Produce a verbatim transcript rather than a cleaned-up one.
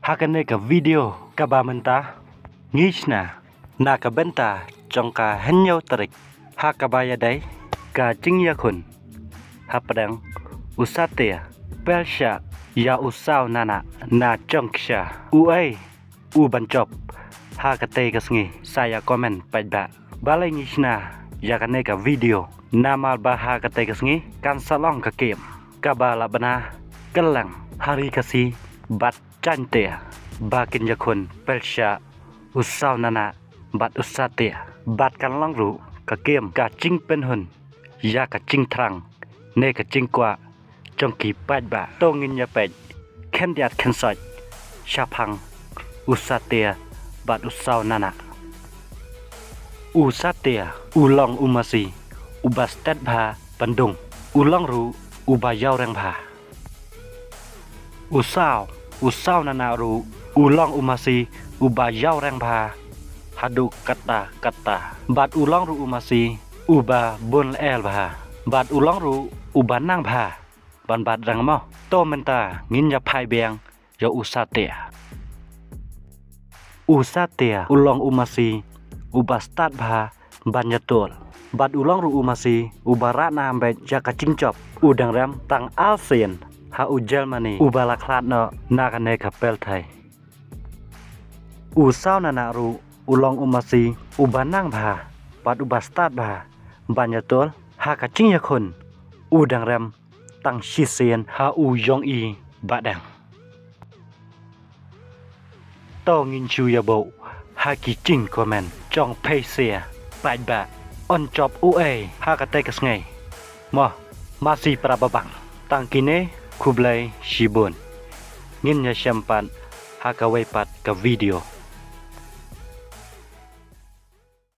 Ha kane ka video kaba mynta ngi shna na ka bynta jong ka hynñiew tarik ha kaba ïadei ka jingïakhun hapdeng u Satia pyrshah ïa u Saw Nana na jong ki sha. Uei u ban jop ha katei ka sngi, sa ïa comment paidbah. Balei ngi shna ïa kane ka video? Namar ba ha katei ka sngi kan sa long ka kem kaba la bna kylleng ha Ri Khasi bad Jaiñtia ba kin ïakhun pyrshah u Saw Nana bad u Satia. Bad kan long ruh ka kem ka jingpynhun ïa ka jingthrang ne ka jingkwah jong ki paidbah. To ngin ïa peit khyndiat khynsoit shaphang u Satia bad u Saw Nana. U Satia u long u masi uba stet bha pyndung. U long ruh uba ïawreng bha. U Saw, u Saw Nana ruh u long u masi uba ïawreng bha haduh katta katta. Bad u long ruh u masi uba bun lyer bha. Bad u long ruh uba nang bha ban bat reng mo. To mynta ngin ïa phai biang ïa u Satia. U Satia u long u masi uba stad bha ban ïatul. Bad u long ruh u masi uba rah na beit ïa ka jingjop. U dang rem tang ar sien ha u Germany uba la khlad noh na kane ka pyrthei. U Saw Nana ruh u long u masi uba nang bha bad uba stad bha ban ïatul. Ha ka jingïakhun u dang rem tang shisien ha u Yong I Bah Deng. To ngin shu ïa buh ha ki jingcomment jong phi sha paidbah, yn jop uei ha katei ka sngi. Mo, masi para babang. Tang kine, khublei shibun. Ngin ïa shem pat ha kawei pat ka video.